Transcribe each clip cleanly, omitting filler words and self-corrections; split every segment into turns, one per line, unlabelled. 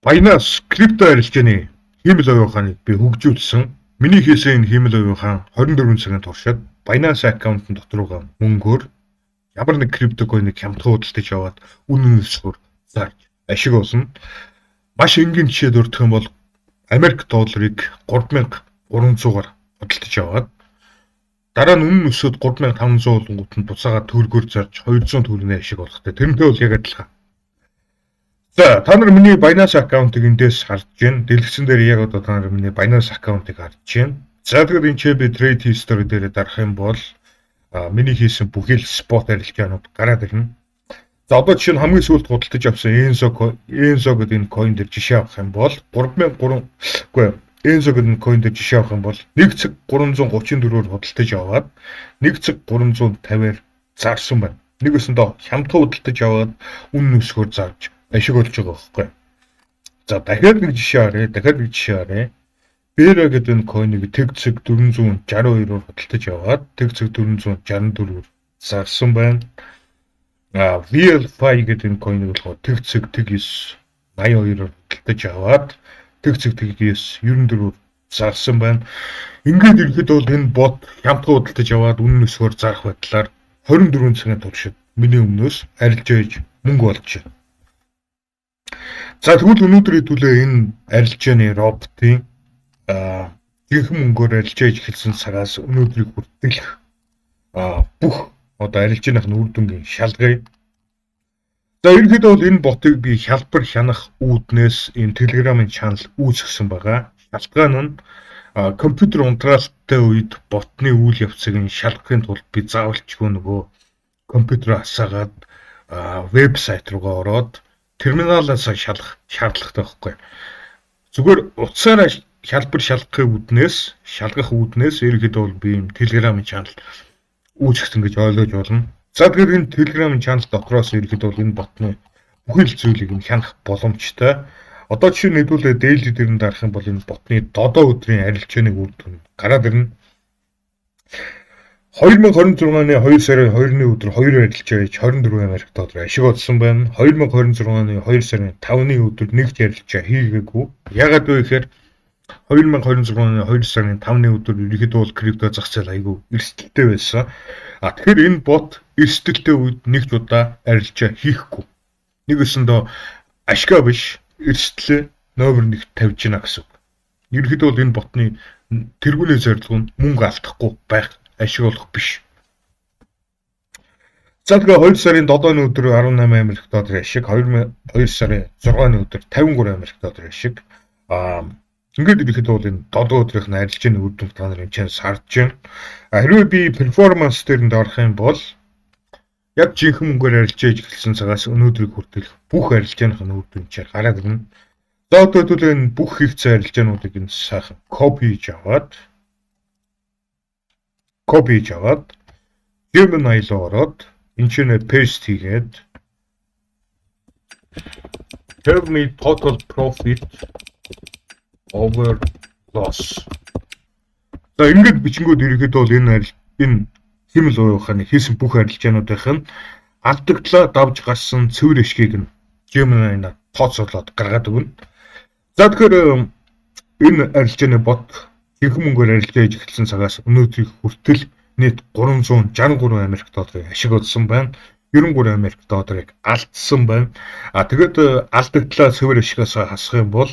Binance крипто арилжааны хиймэл оюун ухааныг би хөгжүүлсэн. Миний хийсэн энэ хиймэл оюун ухаан 24 цагийн туршид Binance аккаунтын доторх мөнгөөр ямар нэг крипто койныг хямдхан худалдаж аваад үнэн өсгөр зарж ашиг олно. Маш энгийн жишээ дурдах юм бол Америк долларыг 3300-аар худалдаж аваад дараа нь үнэн өсөөд 3500 болонгууд нь буцаагаад төгрөгөөр зарж 200 төгрөгийн ашиг олохтой. Тэрнтэй бол яг адилхан. За, та нар миний Binance аккаунтыг эндээс харж байна. Дэлгэцэн дээр яг одоо та нар миний Binance аккаунтыг харж байна. За, тэгэхээр энэ ч би trade history дээр дарах юм бол миний хийсэн бүхэл spot арилжаанууд гараад ирнэ. За, одоо жишээ нь хамгийн сүүлд худалдаж авсан Enzo гэдэг энэ coin дээр жишээ авах юм бол 3003, үгүй, Enzo гэдэг энэ coin дээр жишээ авах юм бол 1 цаг 334-оор худалдаж аваад 1 цаг 350-аар зарсан байна. Нэг өсөндөө хямдхан худалдаж аваад үнэн өсгөөр зарж ашиг олж байгаа байхгүй. За, дахиад нэг жишээ харъя. Дахиад нэг жишээ харъя. Bera гэдэг энэ coin-ыг тэг цэг 462-оор худалдаж аваад тэг цэг 464-оор зарсан байна. А VLFI гэдэг энэ coin-ыг болохоор тэг цэг тэг 9 82-оор худалдаж аваад тэг цэг тэг 9 94-оор зарсан байна. Ингээд ирэхэд бол энэ бот хямдхан худалдаж аваад үнэн өсгөөр зарах байдлаар 24 цагийн туршид миний өмнөөс арилжаа хийж мөнгө олж байна. За, тэгвэл өнөөдөр хэдүүлээ энэ арилжааны роботын жинхэнэ мөнгөөр арилжаа хийж эхэлсэн цагаас өнөөдрийг хүртэлх бүх одоо арилжааных нь үр дүнгийн шалгая. За, ерөнхийдөө бол энэ ботыг би хялбар хянах үүднээс энэ Telegram-ын channel үүсгэсэн байгаа. Шалтгаан нь компьютер унтраалттай үед ботны үйл явцыг нь шалгахын тулд би заавалчгүй нөгөө компьютер асаагаад вебсайт руугаа ороод терминалаас шалгах шаардлагатай байхгүй. Зүгээр утсаараа хялбар шалгах үүднээс ерөнхийдөө бол би юм Telegram channel үүсгэсэн гэж ойлгож байна. За, тэгэхээр энэ Telegram channel дотроос ерөнхийдөө бол энэ ботны бүхэл зүйлийг нь хянах боломжтой. Одоо жишээ нь хэдүүлээ daily дээр нь дарах юм бол энэ ботны 7 өдрийн арилжааны үр дүн гараад ирнэ. 2026 оны 2 сарын 2-ны өдөр 2 арилжаа хийж 24 Америк доллар ашиг олсон байна. 2026 оны 2 сарын 5-ны өдөр нэг ч арилжаа хийгээгүй. Яагаад вэ гэхээр 2026 оны 2 сарын 5-ны өдөр ерөнхийдөө бол крипто зах зээл айгүй эрсдэлтэй байсан. А тэгэхээр энэ бот эрсдэлтэй үед нэг ч удаа арилжаа хийхгүй. Нэг өсөндөө ашгаа биш, эрсдлээ номер 1 тавьж гинэ гэсэн үг. Ерөнхийдөө бол энэ ботны тэргүүний зорилго нь мөнгө алдахгүй байх, ашиг олох биш. За, тэгээ 2 сарын 7-ны өдөр 18 Америк долларын ашиг, 2 сарын 6-ны өдөр 53 Америк долларын ашиг. Аа, ингээд ирэхэд бол энэ 7 өдрийнх нь арилжааны үр дүнг та нар энэ ч харж байна. Хэрвээ би performance дээр нь орох юм бол яг жинхэнэ мөнгөөр арилжаа хийж эхэлсэн цагаас өнөөдрийг хүртэл бүх арилжааных нь үр дүн чаар гараад ирнэ. За, одоо хэдүүлээ энэ бүх хийгдсэн арилжаануудыг энэ сайхан copy хийж аваад Gemini руу ороод энэ ч нэ paste хийгээд "Tell me total profit over loss". За, ингээд бичингүүд ерөнхийдөө бол энэ хиймэл оюун ухааны хийсэн бүх арилжаануудынх нь алдагдлаа давж гарсан цэвэр ашгийг нь Gemini-на тооцоолоод гаргаад өгнө. За, тэгэхээр энэ арилжааны бот жинхэнэ мөнгөөр арилжаа хийж эхэлсэн цагаас өнөөдрийг хүртэл нийт 363 Америк долларын ашиг олсон байна. 93 Америк долларыг алдсан байна. А тэгээд алдагдлаа цэвэр ашигаас хасах юм бол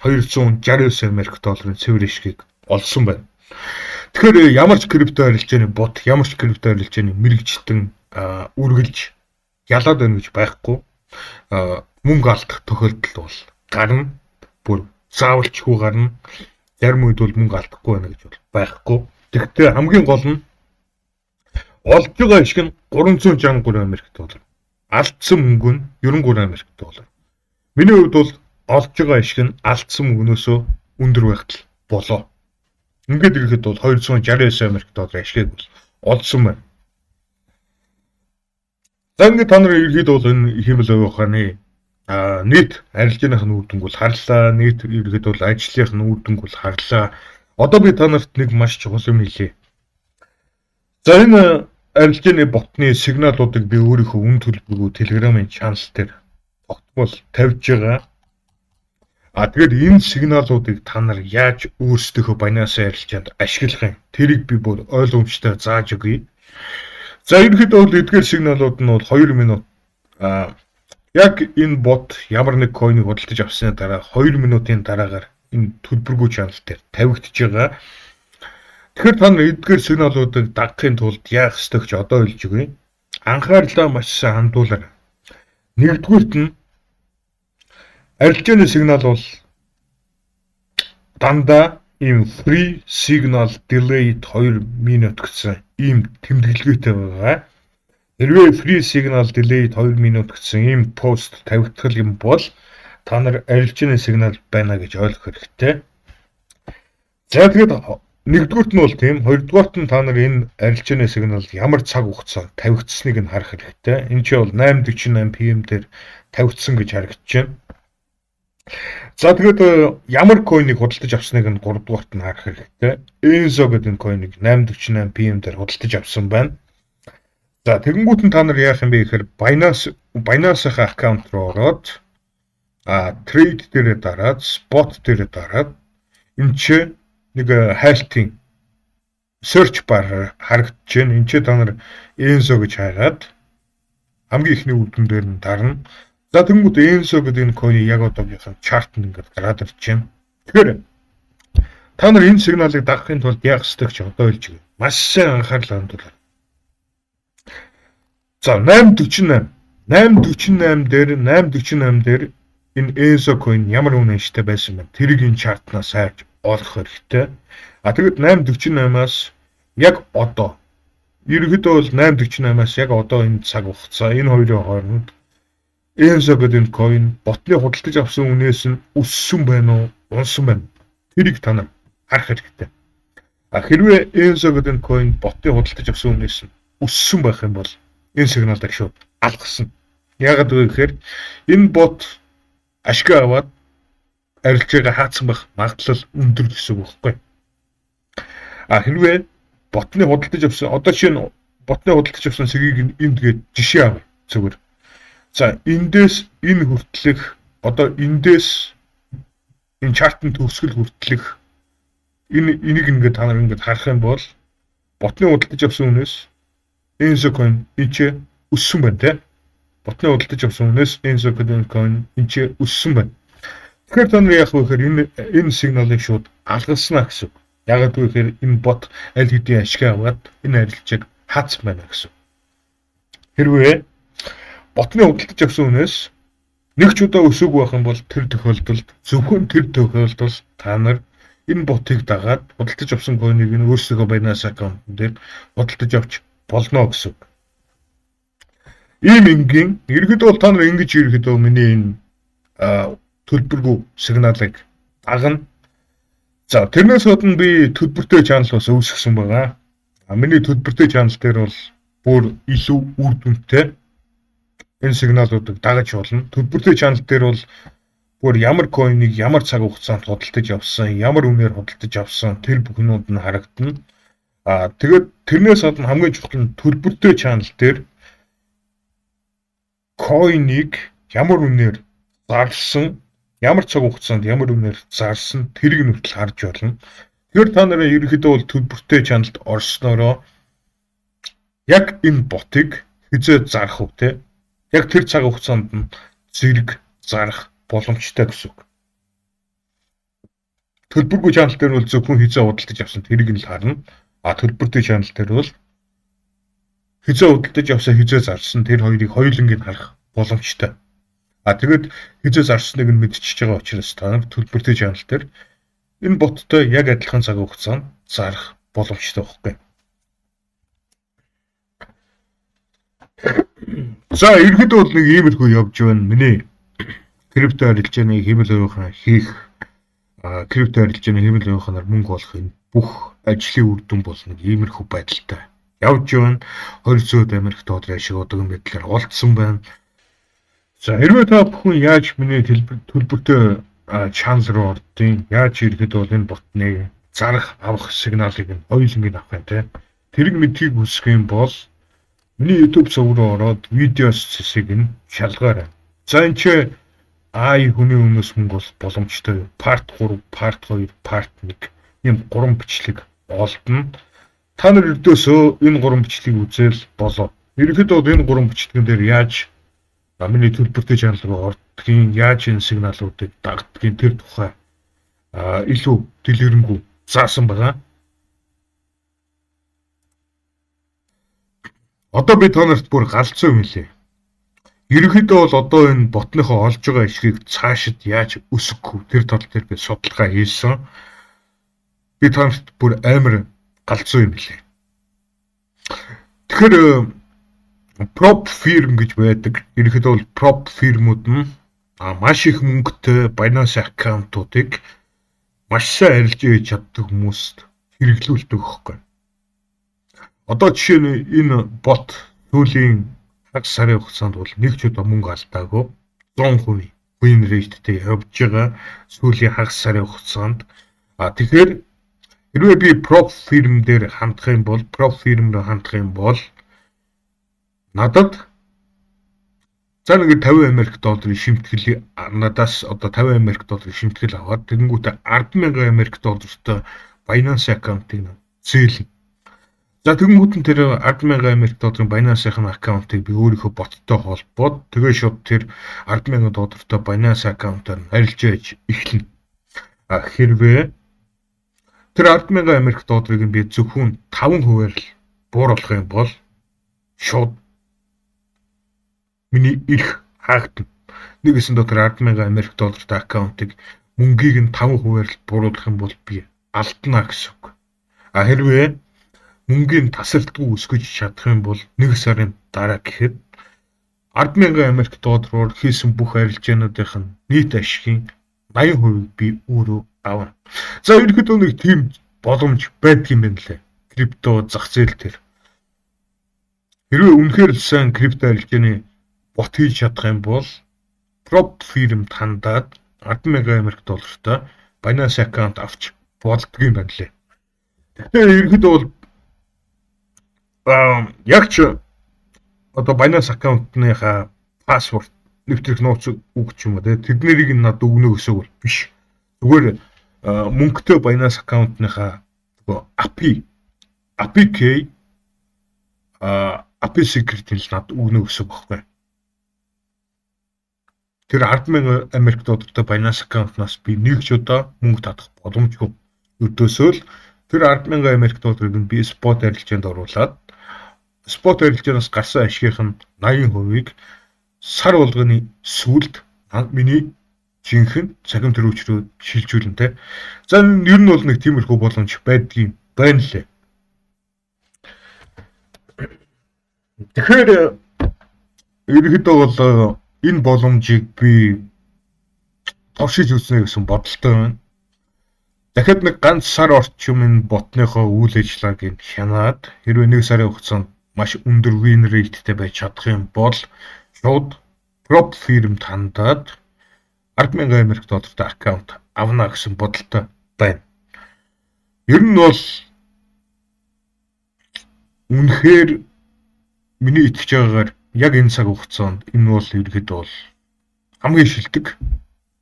269 Америк долларын цэвэр ашгийг олсон байна. Тэгэхээр ямар ч крипто арилжааны бот, ямар ч крипто арилжааны мэргэжилтэн үргэлж ялаад байна гэж байхгүй. Мөнгө алдах тохиолдол бол гарна. Бүр заавалчгүй гарна. Зарим үед бол мөнгө алдахгүй байна гэж бол байхгүй. Тэгэхдээ хамгийн гол нь олж байгаа ашиг нь 363 Америк доллар. Алдсан мөнгө нь 93 Америк доллар. Миний хувьд бол олж байгаа ашиг нь алдсан мөнгнөөсөө өндөр байхад болоо. Ингээд ирэхэд бол 269 Америк доллар ашигыг бол олсон байна. За, ингээд та нар ерөнхийдөө бол энэ хиймэл оюун ухааны нийт арилжааных нь үр дүнг бол харлаа, нийт ерөнхийдөө бол ажлынх нь үр дүнг бол харлаа. Одоо би та нарт нэг маш чухал юм хэлье. За, энэ арилжааны ботны сигналуудыг би өөрийнхөө үн төлбөргүй Telegram-ын channel дээр тогтмол тавьж байгаа. А тэгээд энэ сигналуудыг та нар яаж өөрсдийнхөө Binance арилжаанд ашиглах юм? Тэрийг би бүр ойлгомжтой зааж өгье. За ерөнхийдөө бол эдгээр сигналууд нь бол 2 минут яг энэ бот ямар нэг койныг худалдаж авсны дараа 2 минутын дараагаар энэ төлбөргүй channel дээр тавигдж байгаа. Тэгэхээр та нар эдгээр сигналуудыг дагахын тулд яах ёстой гэж одоо хэлж өгье. Анхаарлаа маш сайн хандуулаарай. Нэгдүгüүрт нь арилжааны сигнал бол дандаа ийм free signal delayed 2 минут гэсэн ийм тэмдэглэгээтэй байгаа. Хэрвээ free signal delayed 2 минут гэсэн ийм пост тавигдах юм бол та нар арилжааны сигнал байна гэж ойлгох хэрэгтэй. За тэгээд нэгдүгüүрт нь бол тийм, хоёрдугаарт нь та нар энэ арилжааны сигнал ямар цаг хугацаанд тавигдсныг нь харах хэрэгтэй. Энэ чинь бол 8:48 PM дээр тавигдсан гэж харагдаж байна. За тэгээд ямар койныг худалдаж авсныг нь гуравдугаарт нь харах хэрэгтэй. Enzo гэдэг энэ койныг 8:48 PM дээр худалдаж авсан байна. За тэгэнгүүт нь та нар яах юм бэ гэхээр Binance-ийн аккаунт руу ороод trade дээрээ дараад, spot дээрээ дараад энэ чи нэг хайлтын search bar харагдаж байна. Энд чи та нар Enzo гэж хайгаад хамгийн эхний үр дүн дээр нь дарна. За тэгэнгүүт Enzo гэдэг энэ койны яг одоогийнх нь chart нь ингээд гараад ирж байна. Тэгэхээр та нар энэ сигналыг дагахын тулд яах ёстой гэж одоо хэлж өгье. Маш сайн анхаарал хандуулаарай. За 8:48 8:48 дээр 8:48 дээр энэ Enzo coin ямар үнэ ашигтай байсан бэ? Тэрийг энэ chart наас хайж олох хэрэгтэй. А тэгэд 8:48-аас яг одоо ерөнхийдөө бол 8:48-аас яг одоо энэ цаг хугацаа энэ хоёрын хооронд Enzo гэдэг энэ coin ботны худалдаж авсан үнээс нь өссөн байна уу, унсан байна уу? Тэрийг та нар харах хэрэгтэй. А хэрвээ Enzo гэдэг энэ coin ботны худалдаж авсан үнээс нь өссөн байх юм бол энэ сигналыг шууд алгасан. Яагаад вэ гэхээр энэ бот ашиг аваад арилжаагаа хаацсан байх магадлал өндөр гэсэн үг байхгүй. А хэрвээ ботны худалдаж авсан одоо шинэ ботны худалдаж авсан сэгийг энд гээд жишээ авъя зүгээр. За эндээс энэ хүртэлх одоо эндээс энэ chart ын төгсгөл хүртэлх энэ энийг ингээд та нар ингээд харах юм бол ботны худалдаж авсан үнээс Enzo coin энэ ч өссөн байна те. Ботны худалдаж авсан үнээс Enzo coin энэ ч өссөн байна. Тэгэхээр та нар яах вэ гэхээр энэ сигналыг шууд алгалснаа гэсэн үг. Яагаад вэ гэхээр энэ бот аль хэдийн ашиг аваад энэ арилжааг хаацсан байна гэсэн. Хэрвээ ботны худалдаж авсан үнээс нэг ч удаа өсөөгүй байх юм бол тэр тохиолдолд зөвхөн тэр тохиолдолд та нар энэ ботыг дагаад худалдаж авсан койныг нь өөрсдийнхөө Binance аккаунт дээр худалдаж авч болно гэсэн үг. Ийм энгийн ерөнхийдөө бол та нар ингэж ерөнхийдөө миний энэ төлбөргүй сигналыг дагна. За тэрнээс гадна би төлбөртэй channel бас үүсгэсэн байгаа. Миний төлбөртэй channel дээр бол бүр илүү үр дүнтэй энэ сигналуудыг дагаж болно. Төлбөртэй channel дээр бол бүр ямар койныг ямар цаг хугацаанд худалдаж авсан, ямар үнээр худалдаж авсан тэр бүхнүүд нь харагдана. Тэгээд тэрнээс гадна хамгийн чухал нь төлбөртэй channel дээр койныг ямар үнээр зарласан, ямар цаг хугацаанд ямар үнээр зарсан тэрийг нь хүртэл харж болно. Тэгэхээр та нарын ерөнхийдөө бол төлбөртэй channel д орсноороо яг энэ ботыг хэзээ зарах уу те? Яг тэр цаг хугацаанд нь зэрэг зарах боломжтой гэсэн үг. Төлбөргүй channel дээр бол зөвхөн хэзээ худалдаж авсан тэрийг нь л харна. А төлбөртэй channel дээр бол хэзээ худалдаж авсан, хэзээ зарсан тэр хоёрыг хоёуланг нь харах боломжтой. А тэгээд хэзээ зарсныг нь мэдчихэж байгаа учраас та нар төлбөртэй channel дээр энэ боттой яг адилхан цаг хугацаанд зарах боломжтой байхгүй. За ерөнхийдөө бол нэг иймэрхүү явж байна. Миний крипто арилжааны хиймэл оюун хийх крипто арилжааны хиймэл оюун ухаанаар мөнгө олох энэ бүх ажлын үр дүн бол нэг иймэрхүү байдалтай явж байна. 200 Америк долларын ашиг одоогийн байдлаар олдсон байна. За хэрвээ та бүхэн яаж миний төлбөртэй channel руу ордын, яаж ирэхэд бол энэ ботны зарах авах сигналыг нь хоёуланг нь авах юм те. Тэрийг мэдхийг хүсэх юм бол миний YouTube сувг руу ороод видеос хэсгийг нь шалгаарай. За энэ ч AI хүний өмнөөс мөнгө олох боломжтой part 3, part 2, part 1 ийм 3 бичлэг олдно. Та нар ердөөсөө энэ 3 бичлэгийг үзэл болоо. Ерөнхийдөө бол энэ 3 бичлэгэн дээр яаж миний төлбөртэй channel руу ордгийн, яаж энэ сигналуудыг дагддгийн тэр тухай илүү дэлгэрэнгүй заасан байгаа. Одоо би та нарт бүр галзуу юм лээ. Ерөнхийдөө бол одоо энэ ботныхоо олж байгаа ашгийг цаашид яаж өсгөх вэ? Тэр тал дээр би судалгаа хийсэн. Би та нарт бүр амар галзуу юм лээ. Тэгэхээр prop firm гэж байдаг. Ерөнхийдөө бол prop firm-үүд нь маш их мөнгөтэй Binance аккаунтуудыг маш сайн арилжаа хийж чаддаг хүмүүст хэрэглүүлдэг байхгүй. Одоо жишээ нь энэ бот сүүлийн хагас сарын хугацаанд бол нэг ч удаа мөнгө алдаагүй 100% win rate-тэй явж байгаа сүүлийн хагас сарын хугацаанд. Тэгэхээр хэрвээ би prop firm дээр хандах юм бол, prop firm руу хандах юм бол надад за нэг 50 Америк долларын шимтгэл надаас одоо 50 Америк долларын шимтгэл аваад тэгэнгүүтээ 10,000 Америк доллартай Binance аккаунтыг зээлнэ. За тэгэнгүүт нь тэр 10,000 Америк долларын Binance-ийн аккаунтыг би өөрийнхөө боттой холбоод тэгээ шууд тэр 10,000 доллартай Binance аккаунтаар арилжаа хийж эхэлнэ. Хэрвээ тэр 10,000 Америк долларыг би зөвхөн 5%-аар л бууруулах юм бол шууд миний эрх хаагдана. Нэг гэсэн дотор 10,000 Америк доллартай аккаунтыг мөнгийг нь 5%-аар л бууруулах юм бол би алдна гэсэн үг. Хэрвээ мөнгийг тасралтгүй өсгөж чадах юм бол нэг сарын дараа гэхэд 10,000 Америк доллараар хийсэн бүх арилжаануудынх нь нийт ашигын 80% би өөрөө авна. За ерөнхийдөө нэг тийм боломж байдаг юм байна лээ. Крипто зах зээл дээр. Хэрвээ үнэхээр л сайн крипто арилжааны бот хийж чадах юм бол prop firm тандаад 10,000 Америк доллартай Binance аккаунт авч болдго юм байна лээ. Тэгэхээр ерөнхийдөө бол яг ч одоо Binance аккаунтныхаа пассворд нэвтрэх нууц үг ч юм уу те тэднэрийг нь надад өгнө гэсэн үг биш. Зүгээр мөнгөтэй Binance аккаунтныхаа нөгөө API key API secret-ийг л надад өгнө гэсэн үг байхгүй. Тэр 10,000 Америк доллартай Binance аккаунтнаас би нэг ч удаа мөнгө татах боломжгүй. Өдөөсөө л тэр 10,000 Америк долларыг нь би спот арилжаанд оруулаад спот арилжаанаас гарсан ашигийнх нь 80%-ийг сар болгоны сүүлд миний жинхэнэ цахим төрөвч рүү шилжүүлнэ те. За ер нь бол нэг тиймэрхүү боломж байдгийн байна лээ. Тэгэхээр ерөнхийдөө бол энэ боломжийг би туршиж үзнэ гэсэн бодолтой байна. Дахиад нэг ганц сар орчим энэ ботныхоо үйл ажиллагааг хянаад хэрвээ нэг сарын хугацаанд маш өндөр win rate-тэй байж чадах юм бол шууд prop firm тандаад 10,000 Америк доллартай аккаунт авна гэсэн бодолтой байна. Ер нь бол үнэхээр миний итгэж байгаагаар яг энэ цаг хугацаанд энэ бол ерөнхийдөө бол хамгийн шилдэг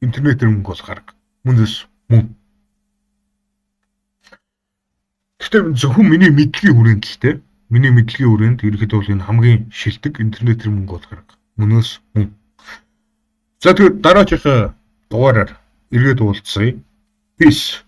интернетээр мөнгө олох арга. Мөнөөс мөн. Гэхдээ зөвхөн миний мэдлэгийн хүрээнд л те. Миний мэдлэгийн хүрээнд ерөнхийдөө бол энэ хамгийн шилдэг интернетээр мөнгө олох арга. Мөнөөс мөн. За тэгээд дараачихаа дугаараар эргээд уулзъя. Peace.